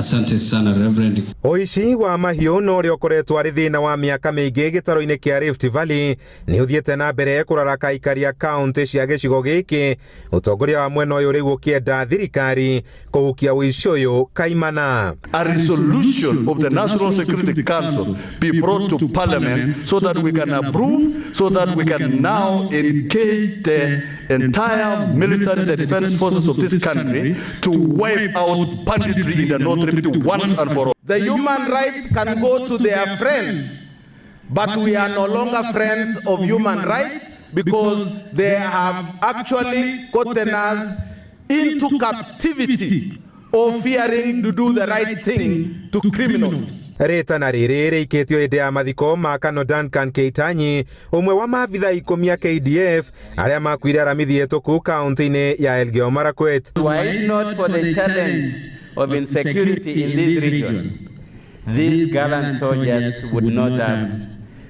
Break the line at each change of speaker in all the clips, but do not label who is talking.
Asante sana, Reverend.
Ũici wa mahiũ na ũrĩa ũkoretwo arĩ thĩna wa mĩaka mĩingĩ gĩtaro-inĩ kĩa Rift Valley nĩ ũthiĩte na mbere kũraraka aikari a kaũntĩ cia gĩcigo gĩkĩ, ũtongoria wa mwena ũyũ rĩu ũkĩenda thirikari kũhukia ũici ũyũ kaimana.
A resolution of the National Security Council be brought to Parliament so that we can approve, so that we can now engage the entire military, the defense forces of this country to wipe out banditry in the North Rift once and for all.
The human rights can go to their friends, but we are no longer friends of human rights because they have actually gotten us into captivity of fearing to do the right thing to criminals.
Rĩtana rĩrĩ rĩikĩtio hĩndĩ ya mathiko ma Kano Duncan Keitanyi, ũmwe wa maabitha 10 a KDF arĩa makuire Aramithi ĩtũku kaunti-inĩ ya Elgeyo Marakwet.
Were it not for the challenge of insecurity in this region, these gallant soldiers would not have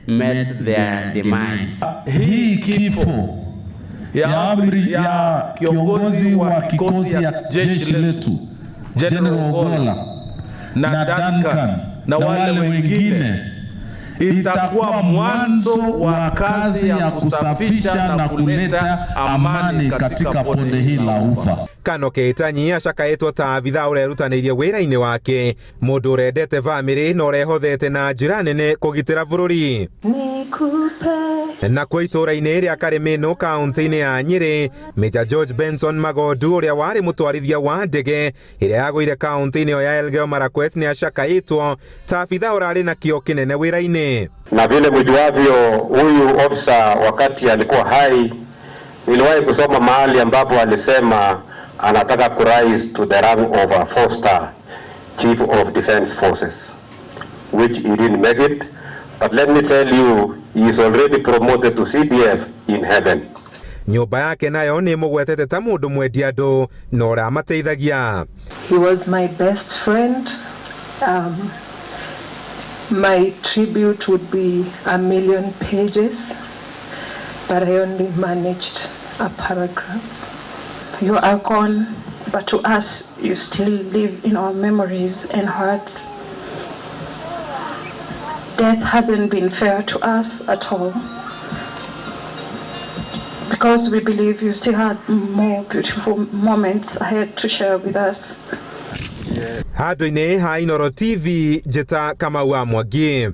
met their demise.
Hii kifo ya amri ya kiongozi wa kikosi ya jeshi letu General Ogolla na Duncan na wale wengine itakuwa mwanzo wa kazi ya kusafisha na kuleta amani katika bonde hili la Ufa.
Kano Keitanyi acakaĩtwo ta abitha ũrerutanĩirie wĩra-inĩ wake, mũndũ ũrendete bamĩrĩ na ũrehothete na njĩra nene kũgitĩra bũrũri. Nakuo itũũra-inĩ rĩa Karĩmĩnũ kaunti-inĩ ya Nyĩrĩ, Major George Benson Magondu ũrĩa warĩ mũtwarithia wa ndege ĩrĩa yagũire kaunti-inĩ ĩyo ya Elgeyo Marakwet nĩ acakaĩtwo ta abitha ũrarĩ na kĩo kĩnene wĩra-inĩ.
Na vile mjuavyo, huyu ofisa wakati alikuwa hai, niliwahi kusoma mahali ambapo alisema anataka ku rise to the rank of a 4-star Chief of Defense Forces, which he didn't make it. But let me tell you, he is already promoted to CDF in heaven.
Nyũmba yake nayo nĩ ĩmũgwetete ta mũndũ mwendi andũ na ũramateithagia.
He was my best friend. My tribute would be a million pages, but I only managed a paragraph.
You are gone, but to us, you still live in our memories and hearts. Death hasn't been fair to us at all, because we believe you still had more beautiful moments ahead to share with us.
Handũ-inĩ ha Inooro TV, njĩta Kamau wa Mwangi.